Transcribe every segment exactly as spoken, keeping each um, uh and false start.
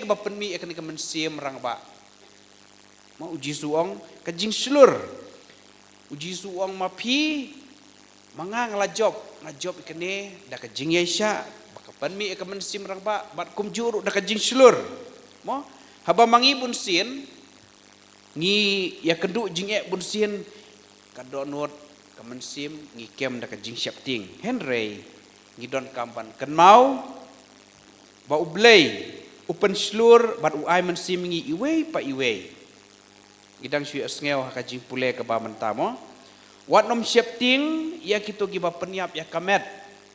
Kaba pynmih ïa kane ka mynsiem rangbah. Ma u Jisu u ong ka jingshlur. U Jisu u ong ma phi, ma nga nga la jop, nga jop ïa kane da ka jingïaishah, ba ka pynmih ïa ka mynsiem rangbah, bad kumjuh ruh da ka jingshlur. Mo, haba ma ngi bunsien ngi ïakynduh jingeh bunsien, ka dohnud ka mynsiem ngi kem da ka jingsheptieng. Hynrei ngi donkam ban kynmaw ba U Blei u pynshlur bad u ai mynsiem ïa ngi iwei pa iwei. Ngi dang shu ïohsngew ha ka jingpule kaba mynta mo. Wat nym sheptieng ïa kito kiba pynïap ïa ka met,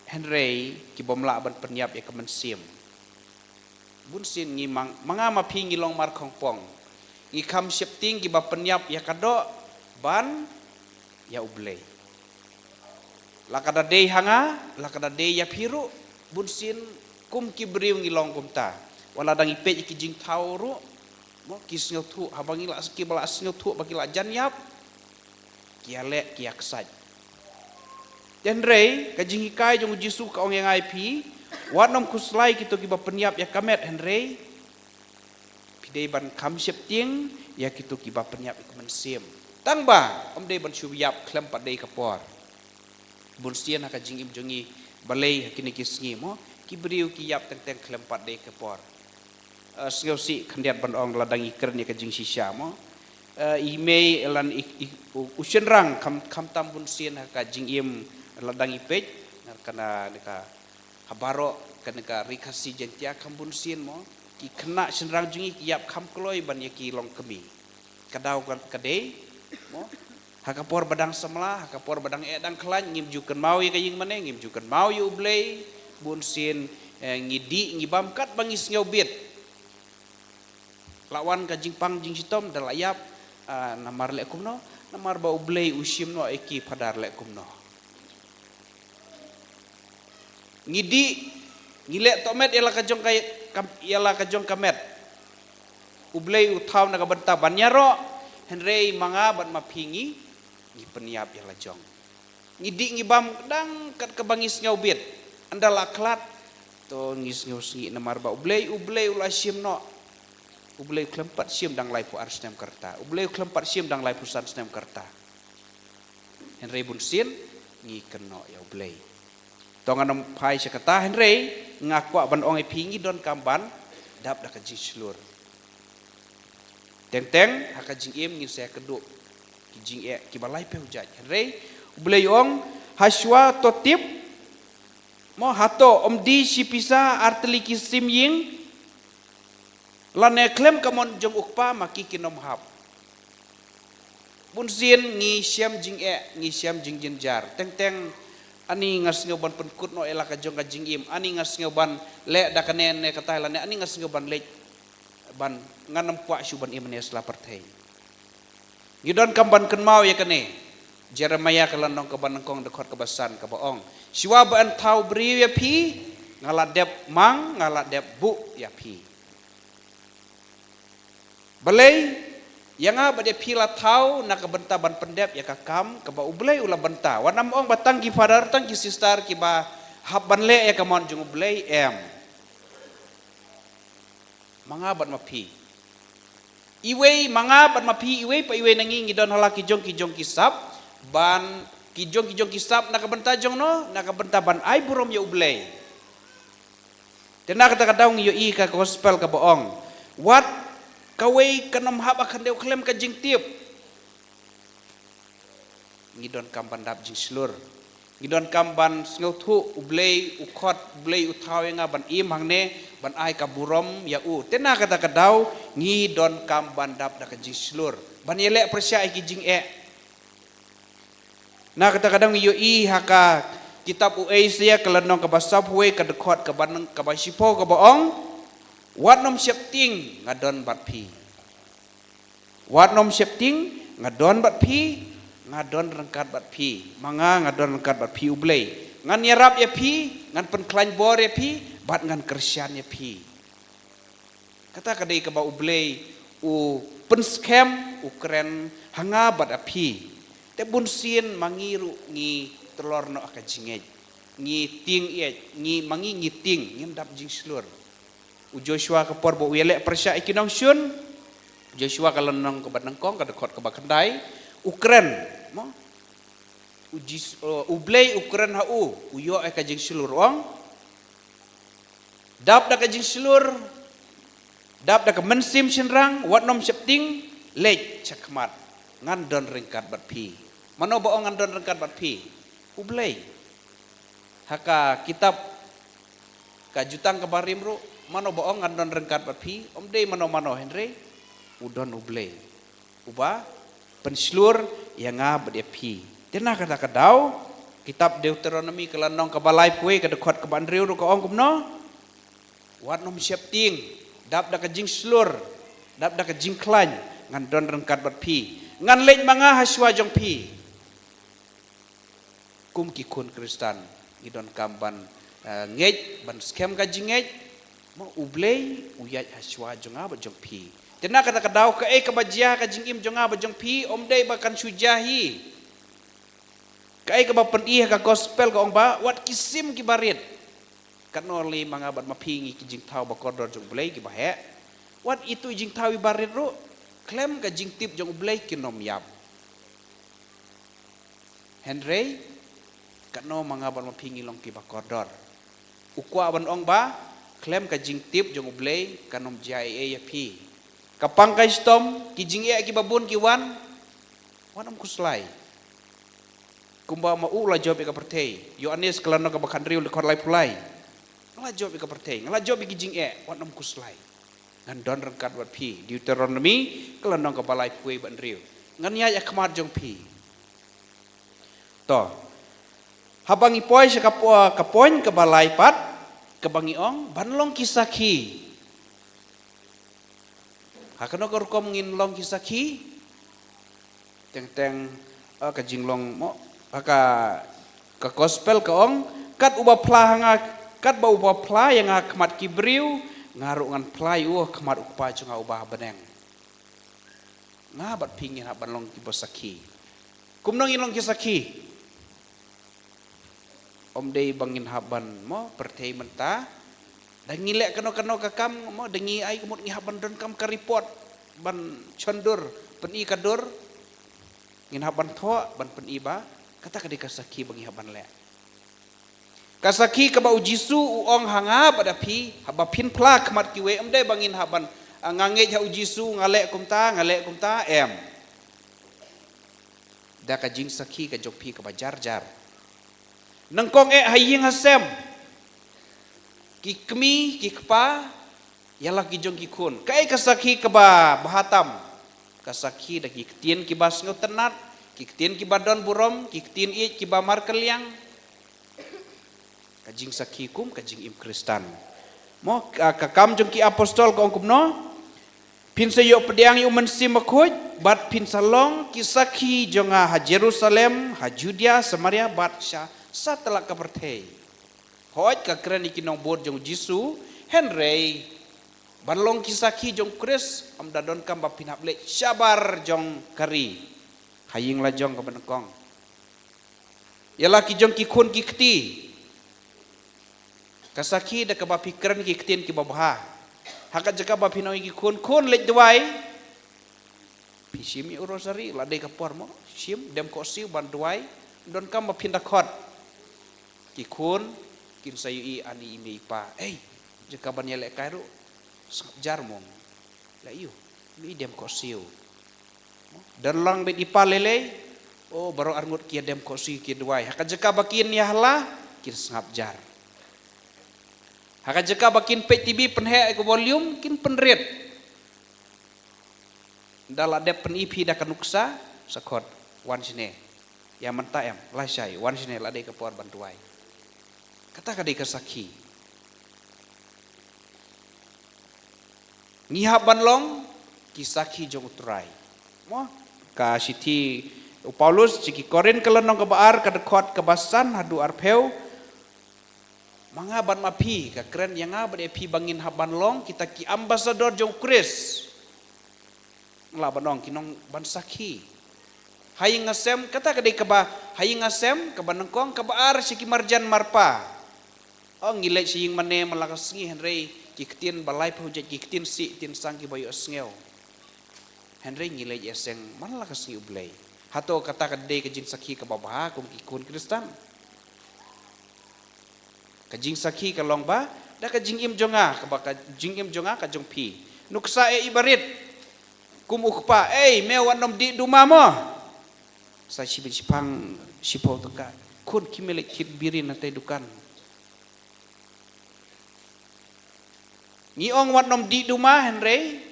hynrei ki bym lah ban pynïap ïa ka mynsiem. Bunsien ngi mang, ma nga ma phi ngi long mar khongpong. Ngi kham sheptieng kiba pynïap ïa ka doh ban ïa U Blei. La ka da dei ha nga, la ka da dei ïa phi ruh, bunsien kum ki briew ngi long kumta. Wat la dang ïa peit ïa ki jingthaw ruh, mo, ki sngewthuh, haba ngi la, kiba la sngewthuh ba ki la jan ïap, ki ïaleh, ki ïaksaid. Hynrei ka jinghikai jong U Jisu ka ong ïa nga ïa phi, wat nym khuslai kito kiba pynïap ïa ka met, hynrei phi dei ban kham sheptieng ïa kito kiba pynïap ïa ka mynsiem. Tang ba ym dei ban shu ïap khlem pat dei ka por. Bunsien ha ka jingim jong ngi balei ha kine ki sngi mo, ki briew ki ïap teng teng khlem pat dei ka por. Eh, sngewsih khyndiat ban ong la dang ïakren ïa ka jingshisha mo. Eh, i mei lane i, i, u, u shynrang kham, khamtam bunsien ha ka jingim la dang ïapeit na ka, na ka, ha baroh kane ka Ri Khasi Jaiñtia kham bunsien mo. Ki khynnah shynrang jong ngi ki ïap kham kloi ban ïa ki longkmie. Ka daw ka, ka dei mo. Ha ka por ba dang samla, ha ka por ba dang eh dang khlaiñ, ngim ju kynmaw ïa ka ïing mane, ngim ju kynmaw ïa U Blei. Bunsien, eh, ngi dih ngi bam katba ngi sngewbit. La wan ka jingpang jingshitom da la ïap, ah, namar leh kumno, namar ba U Blei u shim noh ïa ki, Phadar, leh kumno. Ngi dih, ngi leh tohmet ïa la ka jong ka, ka, ïa la ka jong ka met. U Blei u thaw na ka bynta ban ïaroh, hynrei ma nga bad ma phi ngi, ngi pynïap ïa la jong. Ngi dih ngi bam dang kat kaba ngi sngewbit. Ynda la khlad, to ngi sngewsih namar ba U Blei, U Blei u la shim noh. U Blei u khlem pat shim dang laiphew ar snem ka rta. U Blei u khlem pat shim dang laiphew san snem ka rta. Hynrei bunsien ngi kynnoh ïa U Blei. To ngan ym phai sha kata, hynrei nga kwah ban ong ïa phi ngi donkam ban dap da ka jingshlur. Teng teng ha ka jingim ngin sa ïakynduh ki jingeh kiba laiphew jait. Hynrei U Blei u ong, hashuwa to tip, mo, hato ym dei shi pisa ar tylli ki sim ïing? Lane khlem ka mon jong U Kpa ma ki kin ym hap. Bunsien ngi shem jingeh, ngi shem jingjynjar. Teng teng ani nga sngew ban pynkut noh ïa la ka jong ka jingim, ani nga sngew ban leh da kane ne katai, lane ani nga sngew ban leit ban, ngan ym kwah shuh ban im ne sla pyrthei. Ngi donkam ban kynmaw ïa kane. Jeremiah ka lynnong kaba nyngkong, dkhot kaba san, kaba ong, shuwa ba yn thaw briew ïa phi, nga la dep mang, nga la dep buh ïa phi. Balei? Ïa nga bad ïa phi la thaw na ka bynta ban pyndep ïa ka kam kaba U Blei u la bynta. Wat nym ong ba tang ki father, tang ki sister kiba hap ban leh ïa ka mon jong U Blei, em. Ma nga bad ma phi. Iwei, ma nga bad ma phi, iwei pa iwei na ngi ngi don ha la ki jong ki jong ki sap, ban, ki jong ki jong ki sap na ka bynta jong no, na ka bynta ban ai burom ïa U Blei. Te na kata ka daw ngi ïohi ka gospel kaba ong, wat kawei kan ym hap ha khyndew khlem ka jingtip. Ngi donkam ban dap jingshlur. Ngi donkam ban sngewthuh U Blei u khot, U Blei u thaw ïa nga ban im hangne, ban ai ka burom ïa u. Te na kata ka daw ngi donkam ban dap da ka jingshlur, ban ïaleh pyrshah ïa ki jingeh. Na kata ka daw ngi ïohi ha ka kitab u Isaiah ka lynnong kaba saphew wei, ka dkhot kaba nyng, kaba shiphew, kaba ong, wat nym sheptieng, nga don bad phi. Wat nym sheptieng, nga don bad phi, nga don ryngkat bad phi. Ma nga, nga don ryngkat bad phi, U Blei. Ngan ïarap ïa phi, ngan pynkhlaiñ bor ïa phi, bad ngan kyrshan ïa phi. Kata ka dei kaba U Blei u pynskhem, u kren ha nga bad ha phi. Te bunsien ma ngi ruh ngi tlor noh ha ka jingngeit. Ngi tieng ïeit, ngi, ma ngi ngi tieng, ngim dap jingshlur. U Joshua ka por ba u ïaleh pyrshah ïa ki nongshun. Joshua ka lynnong kaba nyngkong, ka dkhot kaba khyndai. U kren, mo? U Jis-, uh, U Blei u kren ha u, u ïoh ïa ka jingshlur, u ong. Dap da ka jingshlur, dap da ka mynsiem shynrang, wat nym sheptieng, leit shakhmat. Ngan don ryngkat bad phi. Mano ba ong ngan don ryngkat bad phi? U Blei. Ha ka kitab ka Jutang kaba Rim ruh, mano ba ong ngan don ryngkat bad phi? Ym dei mano mano hynrei u don U Blei uba pynshlur ïa nga bad ïa phi. Te na kata ka daw, kitab Deuteronomi ka lynnong kaba laiphew wei, ka dkhot kaba hynriew ruh ka ong kumno? Wat nym sheptieng, dap da ka jingshlur, dap da ka jingkhlaiñ, ngan don ryngkat bad phi. Ngan leit ma nga ha shuwa jong phi. Kum ki khun Khristan, ngi donkam ban, eh, ngeit, ban skhem ka jingngeit, mo, U Blei u ïaid ha shuwa jong nga bad jong phi. Te na kata ka daw, kaei kaba jia ha ka jingim jong nga bad jong phi, ym dei ba kan shu jia hi. Kaei kaba pyni ha ka gospel ka ong ba, wat ki sim kiba rit. Katno lei ma nga bad ma phi ngi ki jingthaw ba kordor jong U Blei kiba heh. Wat itu i jingthaw iba rit ruh, khlem ka jingtip jong U Blei kin ym ïap. Hynrei, katno ma nga bad ma phi ngi long kiba kordor. U kwah ban ong ba, khlem ka jingtip jong U Blei, kan ym jia ei ei ïa phi. Ka pang ka shitom, ki jingeh kiba bun ki wan, wat nym khuslai. Kumba ma u la jop ïa ka pyrthei. Ïoannis ka lynnong kaba khathynriew, dkhot laiphew lai. Nga la jop ïa ka pyrthei, nga la jop ïa ki jingeh, wat nym khuslai. Ngan don ryngkat bad phi. Deuteronomi ka lynnong kaba laiphew wei bad hynriew. Ngan ïaid ha khmat jong phi. To. Haba ngi poi sha ka po-, ka point kaba lai pat, kaba ngi ong, ban long ki sakhi. Ha kano ka rukom ngin long ki sakhi? Teng teng, eh, ka jinglong mo, ha ka, ka gospel ka ong, kat uba phla ha nga, kat ba uba phla ïa nga ha khmat ki briew, nga ruh ngan phla ïa u ha khmat U Kpa jong nga uba ha bneng. Nga bad phi ngin hap ban long kiba sakhi. Kumno ngin long ki sakhi? Ym dei ba ngin hap ban mo pyrthei mynta. Da ngi leh kano kano ka kam mo, da ngi ai ka mut ngi hap ban donkam ka report, ban shon dur, pyni ka dur. Ngin hap ban thoh, ban pyni ba kata ka dei ka sakhi ba ngi hap ban leh. Ka sakhi kaba U Jisu u ong ha nga bad ha phi, haba phin phla khmat kiwei, ym dei ba ngin hap ban, ah, nga ngeit ha U Jisu, nga leh kumta, nga leh kumta, em. Da ka jingsakhi ka jong phi kaba jar jar. Nyngkong eh ha ïing ha sem. Ki kmie, ki kpa, ïa la ki jong ki khun. Kaei ka sakhi kaba bha tam? Ka sakhi da ki ktien kiba sngewtynnat, ki ktien kiba don burom, ki ktien ïeit kiba markylliang. Ka jingsakhi kum ka jingim Khristan. Mo, ka, ka Kam jong ki Apostol ka ong kumno? Phin sa ïoh pdiang ïa u Mynsiem Bakhuid, bad phin sa long ki sakhi jong nga ha Jerusalem, ha Judea, Samaria, bad sha satlak ka pyrthei. Hooid ka kren ïa ki nongbud jong U Jisu, hynrei ban long ki sakhi jong U Khrist, ym da donkam ba phin hap leit shabar jong ka ri. Ha ïing la jong kaba nyngkong. Ïa la ki jong ki khun ki kti. Ka sakhi da kaba phi kren ki ktien kiba bha. Ha ka jaka ba phin ong ïa ki khun, khun leit duwai. Phi shim ïa u rosary, la dei ka por mo. Shim, dem khohsiew ban duwai. Donkam ba phin da khot. Ki khun, kin sa ïohi ani i mei i pa. Ei, jaka ban ïalehkai ruh. Sngap jar mo. La ïoh, mi dem khohsiew. Don lang beit i pa lei lei. O, baroh arngut ki ïa dem khohsiew ki duwai. Ha ka jaka ba kin ïa hala, kin sngap jar. Ha ka jaka ba kin peit T V pynheh ïa ka volume, kin pynrit. Da la dep pyni phi da ka nuksa, sa khot, wan shane. Ïa mynta em, lashai, wan shane la dei ka por ban duwai. Kata ka dei ka sakhi. Ngi hap ban long ki sakhi jong U Trai. Mo, ka shithi u Paulus sha ki Korinth ka lynnong kaba ar ka dkhot kaba san haduh arphew. Ma nga bad ma phi, ka kren ïa nga bad ïa phi ba ngin hap ban long kita ki ambassador jong U Khrist. Lah ban ong ki nong ban sakhi. Ha ïing ha sem, kata ka dei kaba, ha ïing ha sem, kaba nyngkong, kaba ar sha ki marjan marpa. Ong ngi leit sha ïing mane man la ka sngi hynrei ki ktien ba laiphew jait, ki ktien sih ktien sang kiba ïohsngew. Hynrei ngi leit ïaseng man la ka sngi U Blei. Hato kata ka dei ka jingsakhi kaba bha kum ki khun Khristan? Ka jingsakhi ka long ba da ka jingim jong nga, kaba ka jingim jong nga ka jong phi. Nuksa eh i barit, kum u kpa, "Ei, me wat nym dih duma mo." Sa shibit shipang shiphew tyngka. "Khun, khie me leit thied biri na tei dukan." Ngi ong wat nym dih duma, hynrei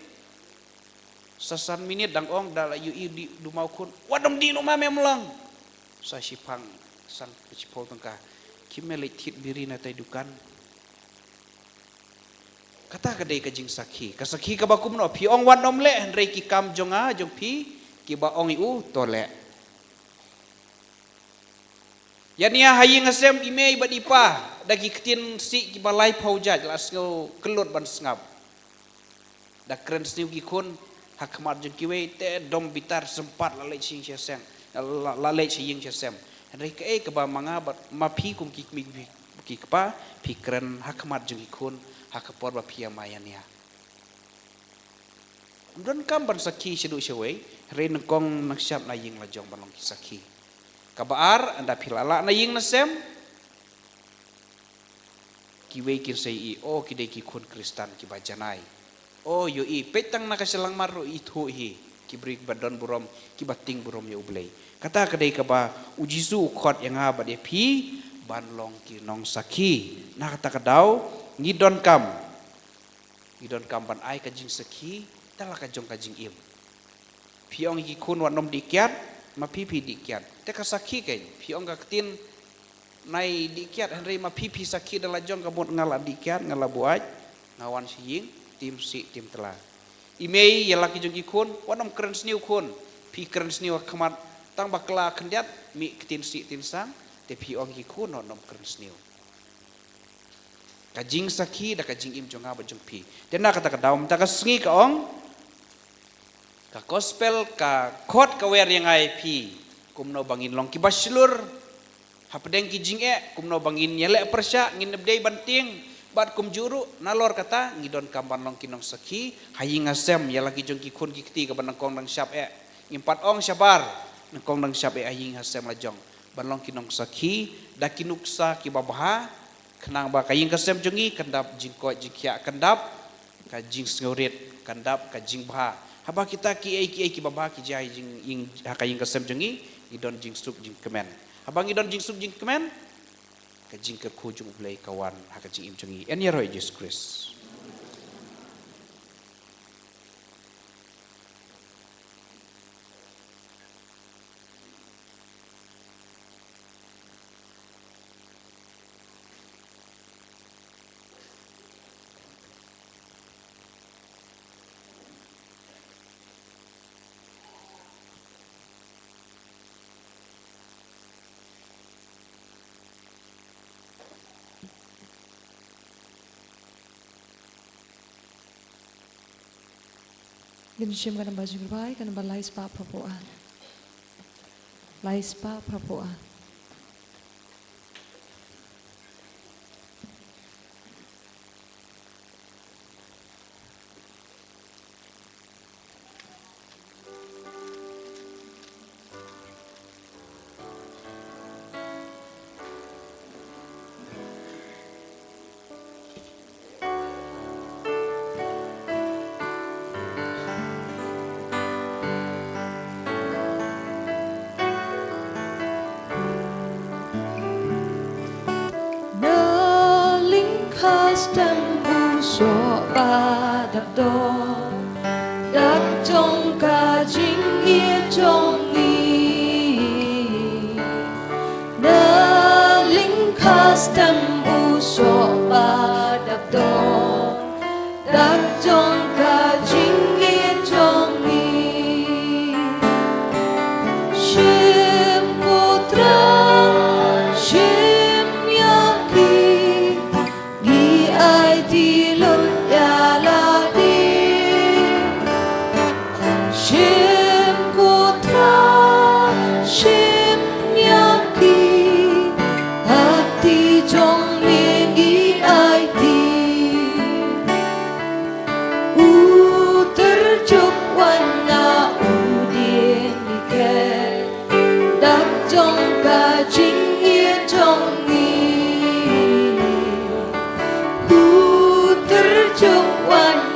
sa san minit dang ong, da la ïohi dih duma u khun, "Wat nym dih duma, me mlong." Sa shipang san shiphew tyngka. "Khie me leit thied biri na tei dukan." Kata ka dei ka jingsakhi. Ka sakhi kaba kumno? Phi ong wat nym leh, hynrei ki kam jong nga jong phi kiba ong ïa u, to leh. Ïania ha ïing ha sem i mei bad i pa da ki ktien sih kiba laiphew jait, la sngew kyllut ban sngap. Da kren sniew ki khun ha khmat jong kiwei, te dom bitar, sympat la leit sha ïing sha sem, la, la leit sha ïing sha sem. Hynrei kaei kaba ma nga bad ma phi kum ki kmie ki kpa phi kren ha khmat jong ki khun ha ka por ba phi ïa ma ïania? Ym donkam ban sakhi shaduh shawei, hynrei nyngkong nyngshap na ïing la jong ban long ki sakhi. Kaba ar, ynda phi la lah na ïing na sem, kiwei kin sa ïohi, "O, ki dei ki khun Khristan kiba janai. O, ïohi, peit tang na ka shyllangmat ruh ithuh hi, ki briew kiba don burom, kiba tieng burom ïa U Blei." Kata ka dei kaba U Jisu u khot ïa nga bad ïa phi ban long ki nongsakhi. Na kata ka daw, ngi donkam Ngi donkam ban ai ka jingsakhi da la ka jong ka jingim. Phi ong ïa ki khun wat nym dih kiad, ma phi phi dih kiad. Te ka sakhi kein, phi ong ka ktien nai dih kiad, hynrei ma phi phi sakhi da la jong ka mut nga la dih kiad, nga la buaid, nga wan sha ïing, tim sih tim tla. I mei ïa la ki jong ki khun, wat nym kren sniew khun, phi kren sniew ha khmat, tang bakla khyndiat, mih ktien sih ktien sang, te phi ong ïa ki khun wat nym kren sniew. Ka jingsakhi da ka jingim jong nga bad jong phi. Te na kata ka daw mynta ka sngi ka ong, ka gospel ka khot ka wer ïa nga ïa phi, kumno ba ngin long kiba shlur hapdeng ki jingeh, kumno ba ngin ïaleh pyrshah, ngin ym dei ban tieng, bad kumjuh ruh nalor kata ngi donkam ban long ki nongsakhi ha ïing ha sem, ïa la ki jong ki khun ki kti kaba nyngkong dang shap eh. Ngim pat ong shabar, nyngkong dang shap eh ha ïing ha sem la jong, ban long ki nongsakhi da ki nuksa kiba bha, khnang ba ka ïing ka sem jong ngi kan dap jingkoit jingkhiah, kan dap ka jingsngewrit, kan dap ka jingbha. Haba kita kiei kiei kiba bha ki jia ha ïing, ha ka ïing ka sem jong ngi, ngi don jingsuk jingkmen. Haba ngi don jingsuk jingkmen, ka jingkyrkhu jong U Blei ka wan ha ka jingim jong ngi. Yn ïaroh ïa U Jisu Khrist. Ngin shim ka namba jingduwai, ka namba lai spah phra phew ar. Lai spah phra phew ar. Na lyngkha stem u soh ba dap dor, dap jong ka jingïeit jong ngi. Na lyngkha stem u soh ba dap dor, dap jong ka jingïeit jong ngi. Shim, ko Trai, shim ïa ki, ngi aiti lut ïa lade.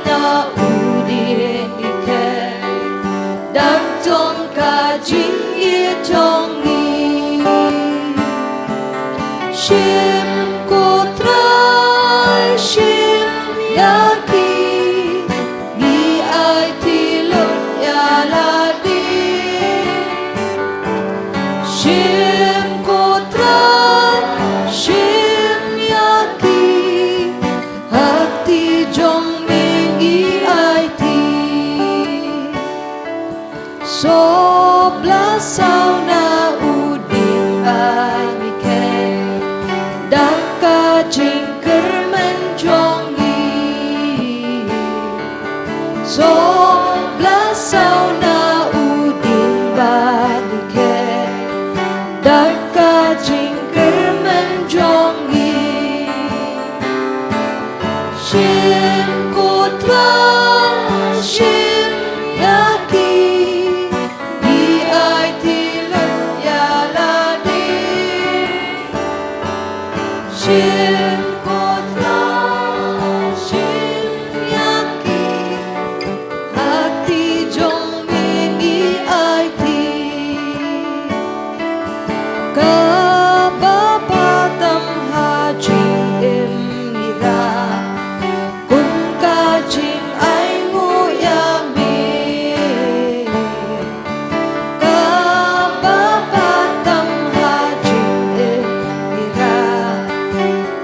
Na u dieng i khe, dang jong ka jingïeit jong ngi. Shim ko Trai, shim ïa ki, ngi aiti lut ïa lade. Shim ko Trai, shim ïa ki, ha kti jong me ngi aiti. Sop la saw na u dieng ba ngi khet, da ka jingkyrmen jong ngi. Sop la saw na u dieng ba ngi khet, da ka jingkyrmen jong ngi. Shim ko Trai, shim ïa ki, ngi aiti lut ïa lade. Shim ko Trai, shim ïa ki, ha kti jong me ngi aiti. Kaba bha tam ha jingim ngi rah, kum ka jingainguh ïa me. Kaba bha tam ha jingim ngi rah,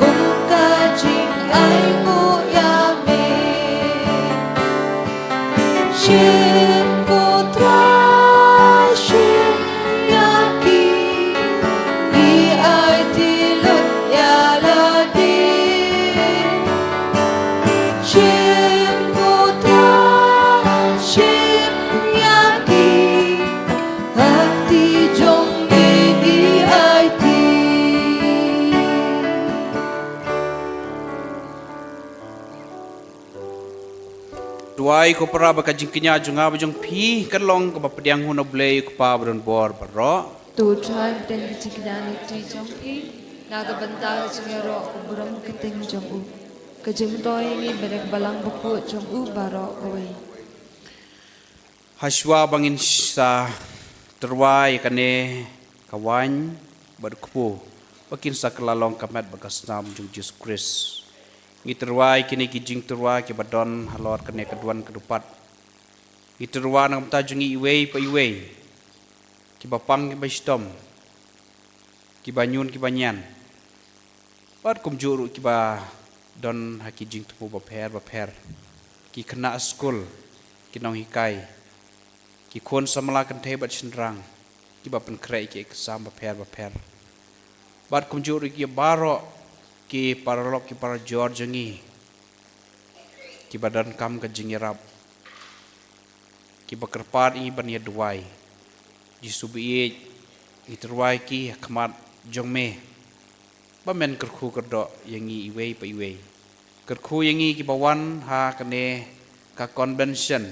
kum ka jingainguh ïa me. Shim ko Trai, shim ïa ki, ngi aiti lut ïa lade. Shim ko Trai, shim ïa ki, ha kti jong me ngi aiti. Duwai ko para ba ka jingkñia jong nga bad jong phi kan long kaba pdiang hun U Blei u Kpa ba don bor baroh. To u Trai pdiang ka jingkñia na ka kti jong phi na ka bynta ka jingïaroh ka burom ka kyrteng jong u. Ka jingmyntoi ïa ngi ba dei ka balang bakhuid jong u baroh kawei. Hashwa ba ngin sa tyrwa ïa kane ka waiñ bad u kpu ba kin sa kylla long ka met bad ka snam jong Jisu Khrist. Ngi tyrwa ïa kine ki jingtyrwa kiba don halor kane ka duwan ka dupat. Ngi tyrwa na ka bynta jong ngi iwei pa iwei, kiba pang kiba shitom, kiba ñiun kiba ñian, bad kumjuh ruh kiba don ha ki jingthmu bapher bapher, ki khynnah skul, ki nonghikai, ki khun samla kynthei bad shynrang, kiba pynkhreh ïa ki exam bapher bapher, bad kumjuh ruh ki baroh ki paralok ki parajor jong ngi kiba donkam ka jingïarap, kiba kyrpad ïa ngi ban ïa duwai. Jisu baieit, ngi tyrwa ïa ki ha khmat jong me ba men kyrkhu kyrdoh ïa ngi iwei pa iwei. Kyrkhu ïa ngi kiba wan ha kane ka convention.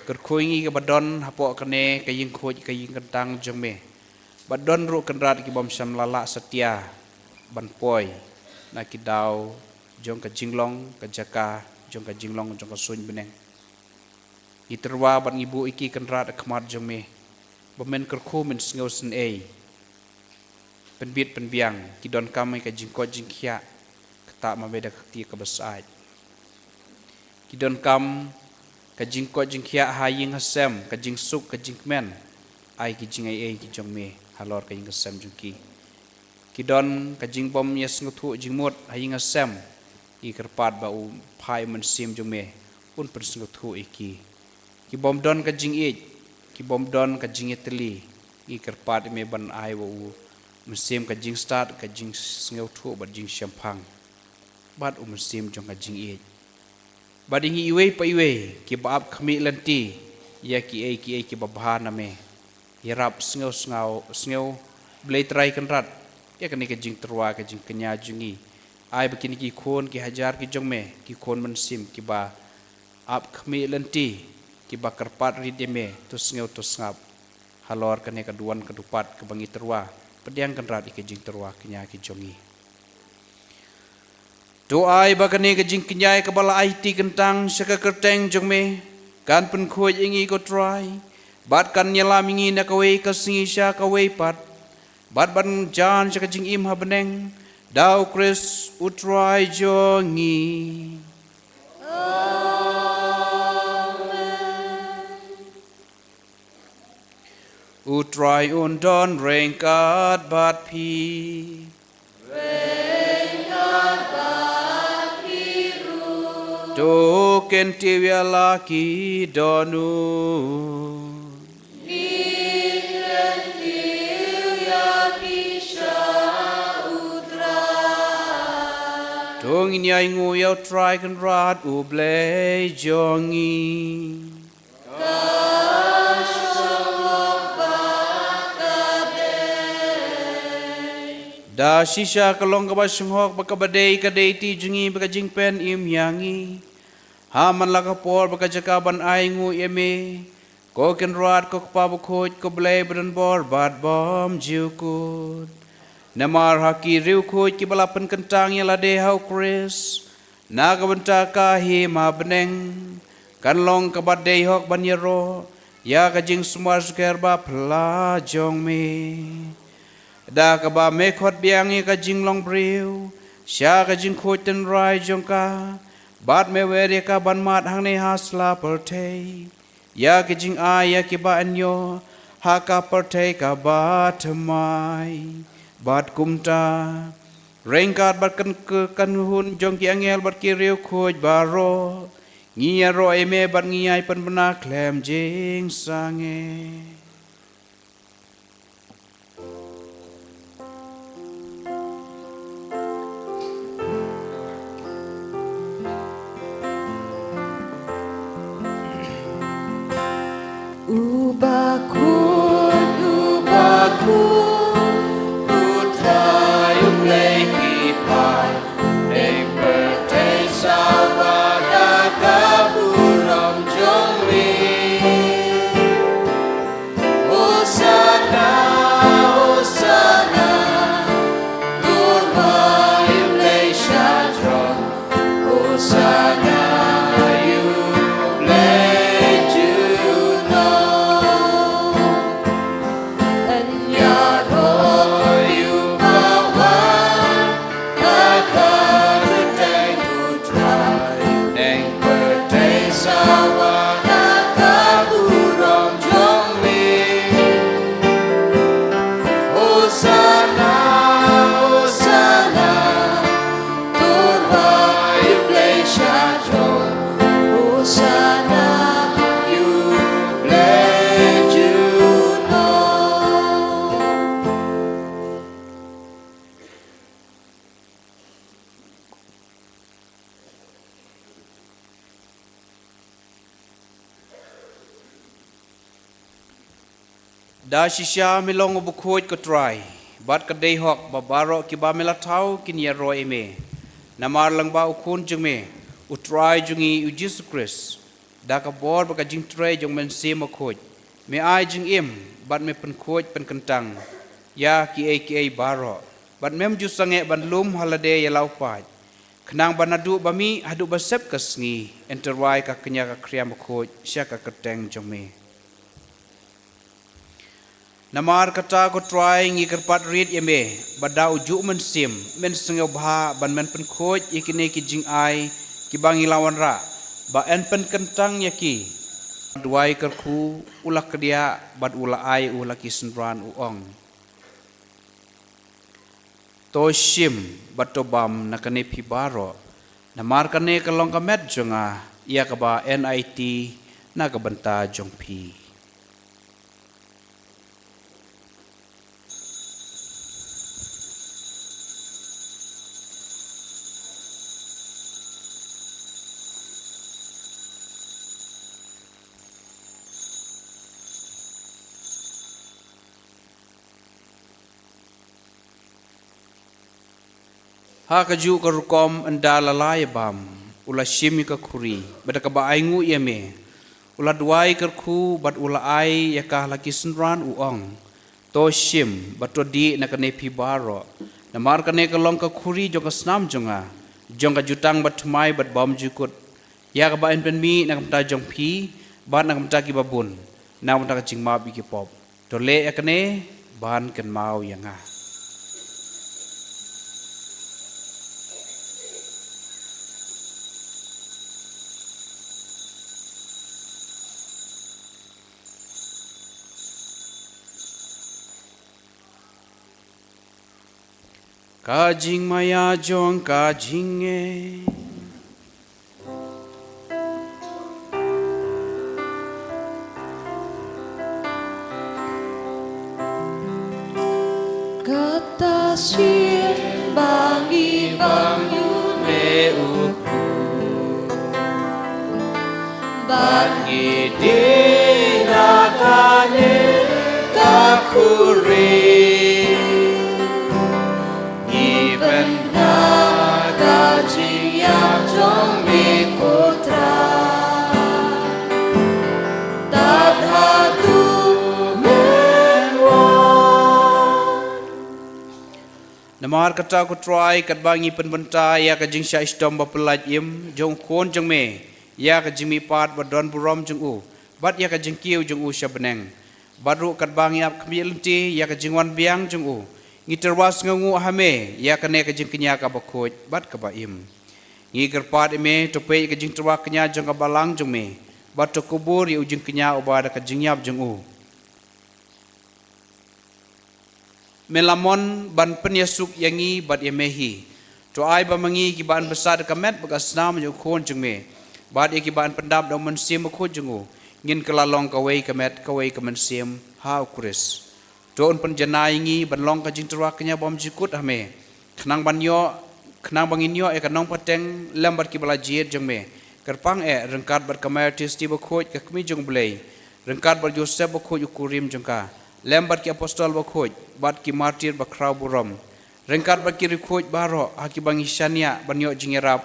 Kyrkhu ïa ngi kiba don hapoh kane ka ïingkhuid ka ïingkyntang jong me. Ba don ruh kynrad kibym shym la lah satia ban poi na ki daw jong ka jinglong ka jaka jong ka jinglong jong ka suiñ bneng. Ngi tyrwa bad ngi buh ïa ki kynrad ha khmat jong me ba men kyrkhu men sngewsynei. Pynbit pynbiang, ki donkam ïa ka jingkoit jingkhiah, kata ma me da ka kti kaba syaid. Ki donkam ka jingkoit jingkhiah ha ïing ha sem, ka jingsuk ka jingkmen, ai ki jingai ei ki jong me halor ka ïing ka sem jong ki. Ki don ka jingbym ïa sngewthuh jingmut ha ïing ha sem, ngi kyrpad ba u Phai Mynsiem jong me un pynsngewthuh ïa ki. Kibym don ka jingïeit, kibym don ka jingïatylli, ngi kyrpad ïa me ban ai wa u Mynsiem ka jingstad, ka jingsngewthuh bad jingshemphang, bad u mynsiem jong ka jingïeit. Bad ïa ngi iwei pa iwei kiba ap khmih lynti ïa kiei kiei kiba bha na me, ïarap sngew sngew, sngew Blei Trai Kynrad ïa kane ka jingtyrwa ka jingkñia jong ngi. Ai ba kine ki khun ki hajar ki jong me, ki khun mynsiem kiba ap khmih lynti, kiba kyrpad rit ïa me, to sngew to sngap halor kane ka duwan ka dupat kaba ngi tyrwa, pdiang kynrad ïa ka jingtyrwa kñia ki jong ngi. To ai ba kane ka jingkñia kaba la aiti kyntang sha ka kyrteng jong me kan pynkhuid ïa ngi, ko Trai, bad kan ïalam ïa ngi na kawei ka sngi sha kawei pat, bad ban jan sha ka jingim ha bneng, da U Khrist U Trai jong ngi. U Trai un don ryngkat bad phi. To kyntiew ïa la ki dohnud. To ngin ïainguh ïa U Trai Kynrad U Blei jong ngi. Da shisha ka long kaba shynghok ba kaba dei ka dei ti jong ngi ba ka jingpynim ïa ngi. Ha man la ka por ba ka jaka ban ainguh ïa me, ko Kynrad, ko Kpa bakhuid, ko Blei badonbor bad bymjukut. Namar ha ki riewkhuid kiba la pynkyntang ïa lade ha U Khrist na ka bynta ka hima bneng, kan long kaba dei hok ban ïaroh ïa ka jingsumar sukher ba phylla jong me. Da kaba me khot biang ïa ka jinglong briew sha ka jingkhuid tynrai jong ka, bad me wer ïa ka ban mad hangne ha sla pyrthei ïa ki jingai ïa kiba yn ïoh ha ka pyrthei kaba thymmai. Bad kumta, ryngkat bad kan, kan hun jong ki angel bad ki riewkhuid baroh, ngi ïaroh ïa me bad ngi ïai pynbna khlem jingsangeh. Uba khuid, uba khuid, U Trai U Blei ki paid, dang pyrthei sawa da ka burom jong me. Hosanna, Hosanna, to U Blei shatrom. Hosanna, ïa U Blei junom. Yn ïaroh ïa uba wan ha ka kyrteng U Trai. Dang pyrthei sawa da ka burom jong me. Hosanna, Hosanna, to U Blei shatrom. Hosanna, ïa U Blei junom. Da shisha me long uba khuid, ko Trai, bad ka dei hok ba baroh kiba me la thaw kin ïaroh ïa me. Namar lyngba U Khun jong me, U Trai jong ngi U Jisu Khrist, da ka bor bad ka jingtrei jong U Mynsiem Bakhuid, me ai jingim bad me pynkhuid pynkyntang ïa kiei kiei baroh, bad mem ju sangeh ban lum ha lade ïa la u paid, khnang ba naduh ba mih haduh ba sep ka sngi yn tyrwa ïa ka kñia ka khriam bakhuid sha ka kyrteng jong me. Namar kata, ko Trai, ngi kyrpad rit ïa me ba da ujuh U Mynsiem men sngewbha ban men pynkhuid ïa kine ki jingai kiba ngi la wanrah, ba yn pynkyntang ïa ki. Duwai kyrkhu, u la kdiah bad u la ai u la ki synran, u ong: To shim bad to bam na kane phi baroh, namar kane ka long ka met jong nga, ïa kaba yn aiti na ka bynta jong phi. Ha kajuh ka rukom, ynda la la ïa bam, u la shim ïa ka khuri, bad da kaba ainguh ïa me, u la duwai kyrkhu bad u la ai ïa ka ha la ki synran, u ong: To shim bad to dih na kane phi baroh, namar kane ka long ka khuri jong ka snam jong nga, jong ka jutang bathymmai bad bymjukut, ïa kaba yn pynmih na ka bynta jong phi bad na ka bynta kiba bun, na ka bynta ka jingmap ïa ki pop. To leh ïa kane ban kynmaw ïa nga. Ka jingmaïa jong ka jingngeit. Kata sien ba ngi bang ïa une u kpu, bad ngi die na kane ka khuri. Ngi pynbna ka jingïap jong me ko Trai, tad haduh men wan. Namar kata ko Trai, katba ngi pynbynta ïa ka jingshah shitom bapyllait im jong u Khun jong me ïa ka jingmihpat badonburom jong u bad ïa ka jingkiew jong u sha bneng, bad ruh katba ngi ap khmih lynti ïa ka jingwan biang jong u, ngi tyrwa sngewnguh ha me ïa kane ka jingkñia kaba khuid bad kaba im. Ngi kyrpad ïa me, to peit ïa ka jingtyrwa kñia jong ka balang jong me, bad to kubur ïa u jingkñia uba da ka jingïap jong u me la mon ban pynïasuk ïa ngi bad ïa me hi. To ai ba ma ngi kiba yn bsa da ka met bad ka snam jong u Khun jong me, bad ïa kiba yn pyndap da u Mynsiem Bakhuid jong u, ngin kylla long kawei ka met kawei ka mynsiem ha u Khrist. To un pynjanai ïa ngi ban long ka jingtyrwa kñia bymjukut ha me, khnang ban ïoh, khnang ba ngin ïoh ïa ka nongpateng lem bad kiba la jied jong me. Kyrpang eh ryngkat bad ka Mary Theisotti bakhuid ka Kmie jong u Blei, ryngkat bad Joseph bakhuid u kurim jong ka, lem bad ki apostol bakhuid bad ki martir bakhraw burom, ryngkat bad ki riewkhuid baroh ha kiba ngi shaniah ban ïoh jingïarap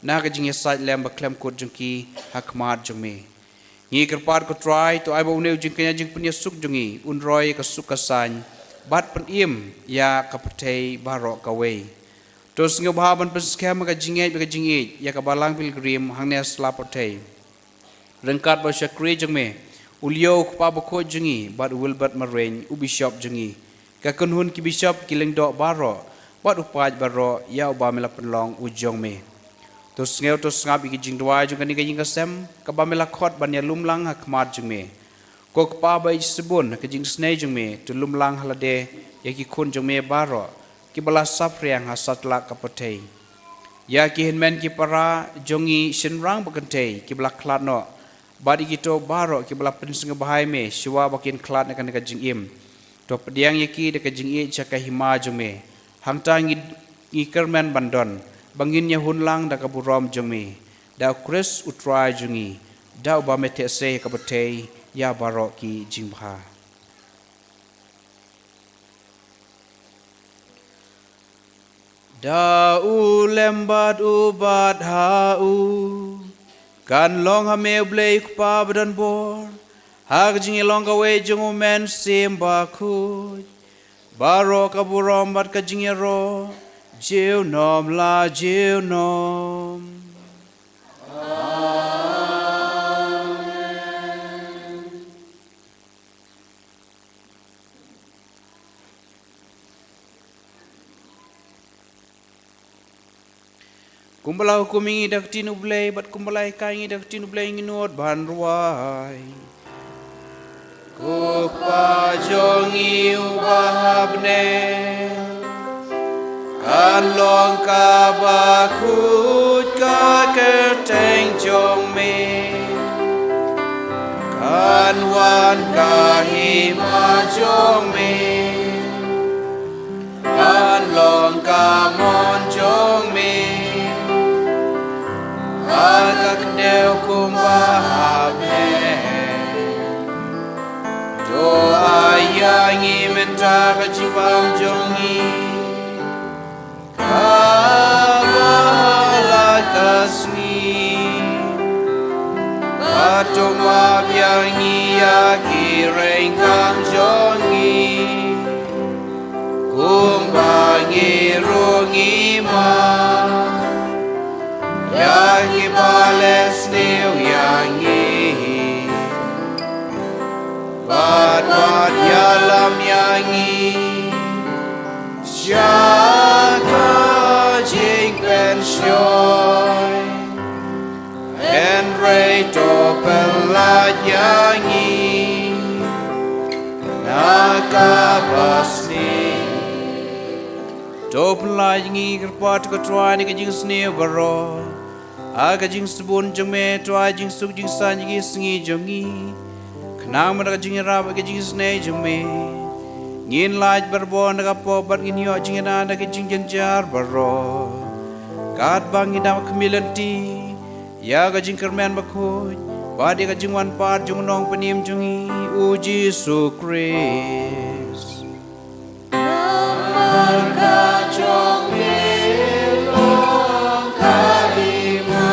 na ka jingïasaid lem bakhlem kut jong ki ha khmat jong me. Ngi kyrpad ko Trai, to ai ba une u jingkñia jingpynïasuk jong ngi un roi ïa ka suk ka saiñ bad pynim ïa ka pyrthei baroh kawei. To sngewbha ban pynskhem ïa ka jingngeit bad ka jingïeit ïa ka balang pilgrim hangne ha sla pyrthei, ryngkat bad u shakri jong me, u Leo u kpa bakhuid jong ngi, bad u Wilbert Marwein u bishop jong ngi, ka kynhun ki bishop, ki lyngdoh baroh, bad u paid baroh ïa uba me la pynlong u jong me. To sngew to sngap ïa ki jingduwai jong kane ka ïing ka sem kaba me la khot ban ïalum lang ha khmat jong me. Ko Kpa ba ïeit shibun, ha ka jingisynei jong me to lum lang ha lade ïa ki khun jong me baroh kiba la saphriang ha satlak ka pyrthei, ïa ki hynmen ki para jong ngi shynrang bad kynthei kiba la khlad noh, bad ïa kito baroh kiba la pynsngewbha ïa me shuwa ba kin khlad na kane ka jingim. To pdiang ïa ki da ka jingïeit sha ka hima jong me. Hangta ngi, ngi kyrmen ban don ba ngin ïahun lang da ka burom jong me, da u Khrist u Trai jong ngi, da uba me theh sei ha ka pyrthei ïa baroh ki jingbha. Da u lem bad u bad ha u, kan long ha me u Blei u Kpa badonbor, ha ka jingïalong kawei jong u Mynsiem Bakhuid, baroh ka burom bad ka jingïaroh junom la junom. Kumba la hukum ïa ngi da ka ktien u Blei, bad kumba la hikai ïa ngi da ka ktien u Blei, ngin nud ban rwai. Ko Kpa jong ngi uba ha bneng, kan long kaba khuid ka kyrteng jong me. Kan wan ka hima jong me. Kan long ka mon jong me ha ka khyndew kumba ha bneng. To ai ïa ngi mynta ka jingbam jong ngi kaba ha la ka sngi. Bad to map ïa ngi ïa ki ryngkang jong ngi, kumba ngi ruh ngi map ïa kiba leh sniew ïa ngi, bad wat ïalam ïa ngi sha ka jingpynshoi, hynrei to pynlait ïa ngi na kaba sniew. To pynlait ïa ngi kyrpad, ko Trai, na ka jingsniew baroh. Ha ka jingsbun jong me, to ai jingsuk jingsaiñ ïa ki sngi jong ngi, khnang ba da ka jingïarap bad ka jingisynei jong me, ngin lait barabor na ka pop bad ngin ïoh jingïada na ka jingjynjar baroh, katba ngi dap khmih lynti ïa ka jingkyrmen bakhuid bad ïa ka jingwan pat jong u Nongpynim jong ngi, u Jisu Khrist. Namar ka jong me long ka hima,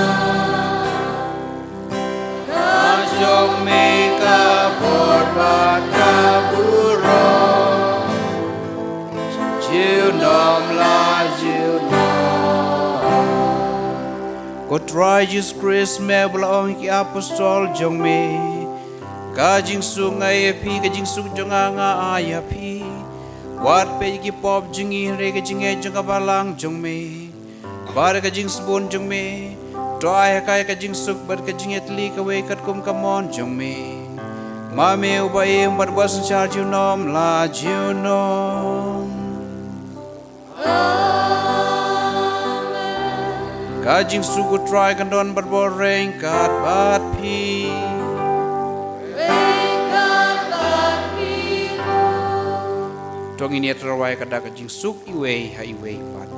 ka jong me ka bor bad ka burom, junom la junom. Ko Trai Jisu Khrist, me ba la ong ïa ki apostol jong me, ka jingsuk nga ai ïa phi, ka jingsuk jong nga nga ai ïa phi. Wat peit ïa ki pop jong ngi, hynrei ka jingngeit jong ka balang jong me bad ka jingsbun jong me, to ai ha ka ïa ka jingsuk bad ka jingïatylli kawei katkum ka mon jong me. Ma me uba im bad uba synshar junom la junom. Amen. Ka jingsuk u Trai kan don barabor ryngkat bad phi. Ryngkat bad phi ruh. To ngin ïa tyrwa ïa ka dak ka jingsuk iwei ha iwei pat.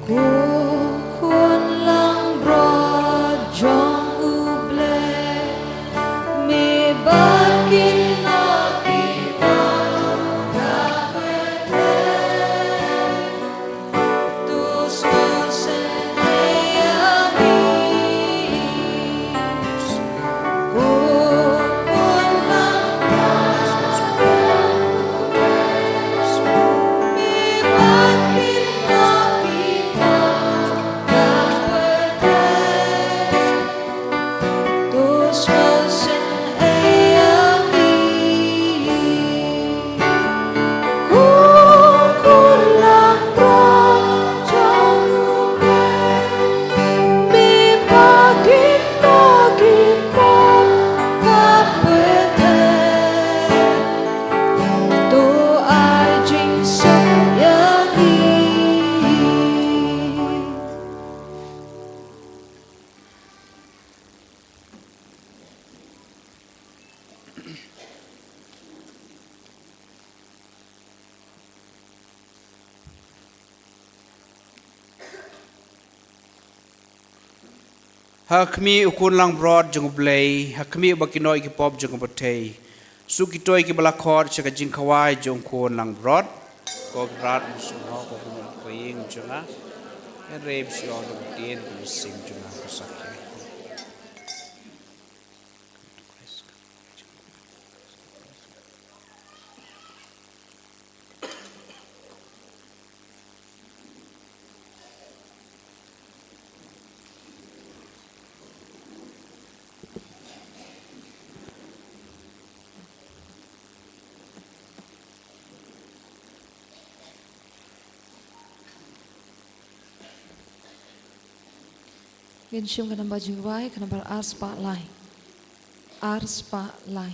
Ko khun langbrot jong U Blei, me ba kin ïoh ki pop ka pyrthei. Ha khmih u khun langbrot jong U Blei, ha khmih ba kin ïoh ki pop jong ka pyrthei. Suk kito kiba la khot sha ka jingkhawai jong u khun langbrot. Ko Kynrad, sngewbha, ko bun ka ïing jong nga. Hynrei shu ong da ka ktien ka mynsiem jong nga ka sa khie. Ngin shim ka namba jingrwai, ka nambar ar spah lai. Ar spah lai.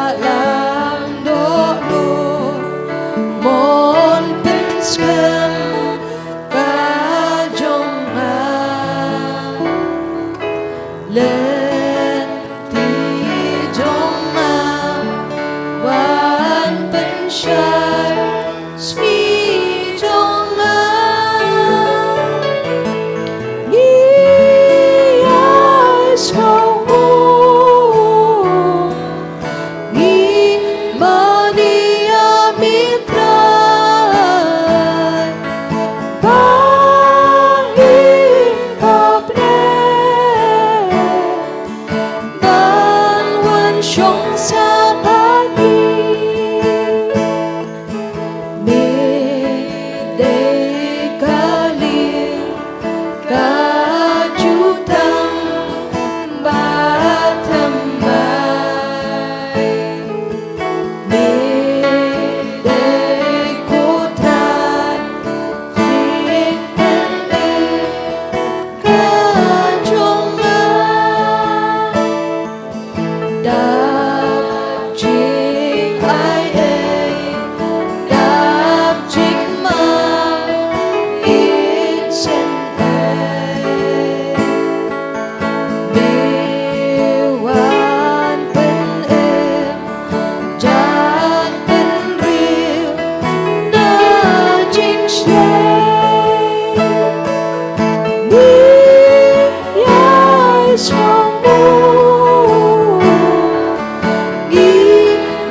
Ïalam dohnud mon pynskhem ka jong nga. Lynti jong nga wan pynshai sngi jong nga. Ngi ïai sngewnguh, ngi mane ïa me Trai, ba ngi hap ne ban wan shong sha bad ngi. Me dei kali ka jutang ba thymmai. Me dei ko Trai jingpynim ka jong nga. Dap jingai ei, dap jingmane shisien ei. Me wan pynim jingpynriew na jingshlei. Ngi ïai sngewnguh, ngi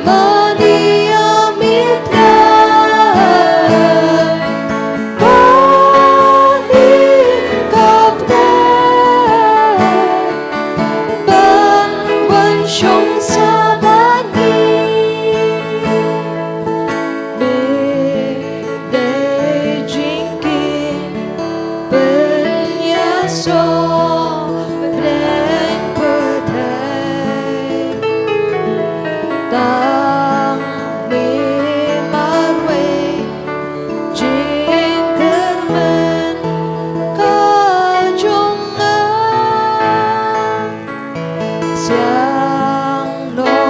mane ïa me Trai, ba ngi hap ne ban wan shong sha bad ngi. Me dei jingkit pynïasoh pdeng pyrthei. Tang me marwei jingkyrmen ka jong nga. Sngewbha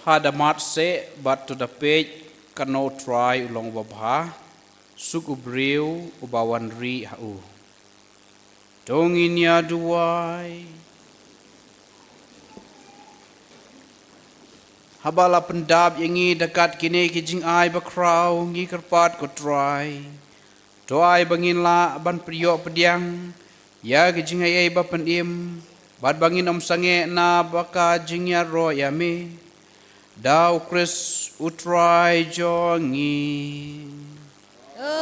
Ha da mad seh bad to da peit, katno U Trai u long uba bha, suk u briew uba wan rieh ha u. To ngin ïa duwai. Haba la pyndap ïa ngi da kat kine ki jingai bakhraw, ngi kyrpad ko Trai, to ai ba ngin lah ban pynïoh pdiang ïa ki jingaiei ba pynim, bad ba ngin ym sangeh na ba ka jingïaroh ïa me. Da U Khrist U Trai jong ngi. Amen.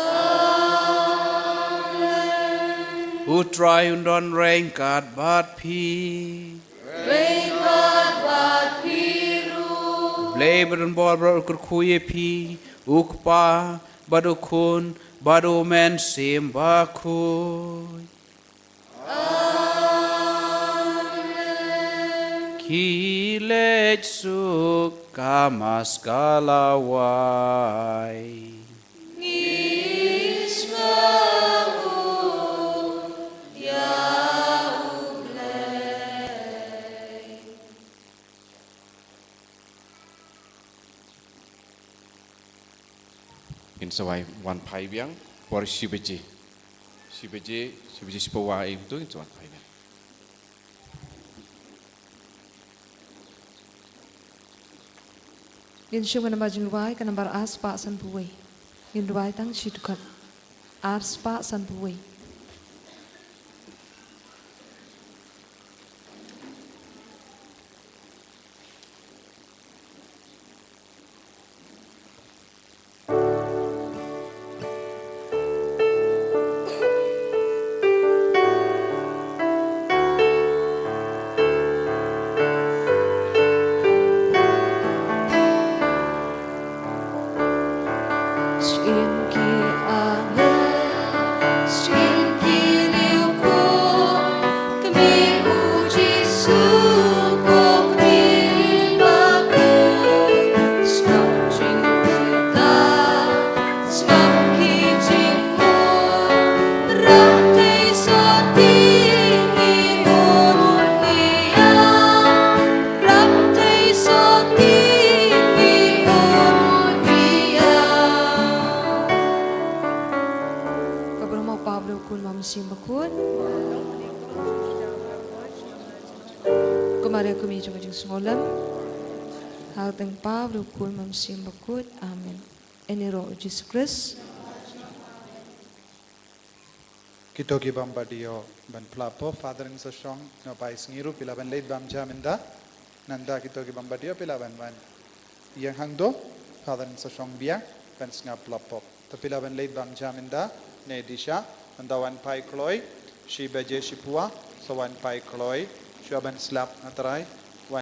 U Trai un don ryngkat bad phi. Ryngkat bad phi ruh. Blei ba don bor baroh un kyrkhu ïa phi, U Kpa, bad U Khun, bad U Mynsiem Bakhuid. Amen. Khie leit suk, ka Mass ka la wai. Ngi sngewthuh ïa U Blei. Ngin sa wai wan phai biang por shi baje. Shi baje, shi baje shiphew wai kumto ngin sa wan phai biang. Ngin shim ka nambar jingduwai, ka nambar ar spah sanphew wei. Ngin duwai tang shi dkhot. Ar spah sanphew wei. Ka burom u Kpa, u Khun, bad u Mynsiem Bakhuid. Ko Maria, ko Mei jong ka jingsngewlem. Ha ka kyrteng u Kpa, u Khun, bad u Mynsiem Bakhuid. Amen. Ïaroh u Jisu Khrist. Kito ki bym pat ïoh ban phla pop, Father Insashong, no pai sngi ruh phi lah ban leit bam jam ynda. Nangta kito ki bym pat ïoh phi lah ban wan ïeng hangto, Father Insashong biang ban sngap phla pop. To phi lah ban leit bam jam ynda, ne dei sha, nangta wan pai kloi, shi baje shiphew wai, sa wan pai kloi, shuwa ban slap, nga Trai.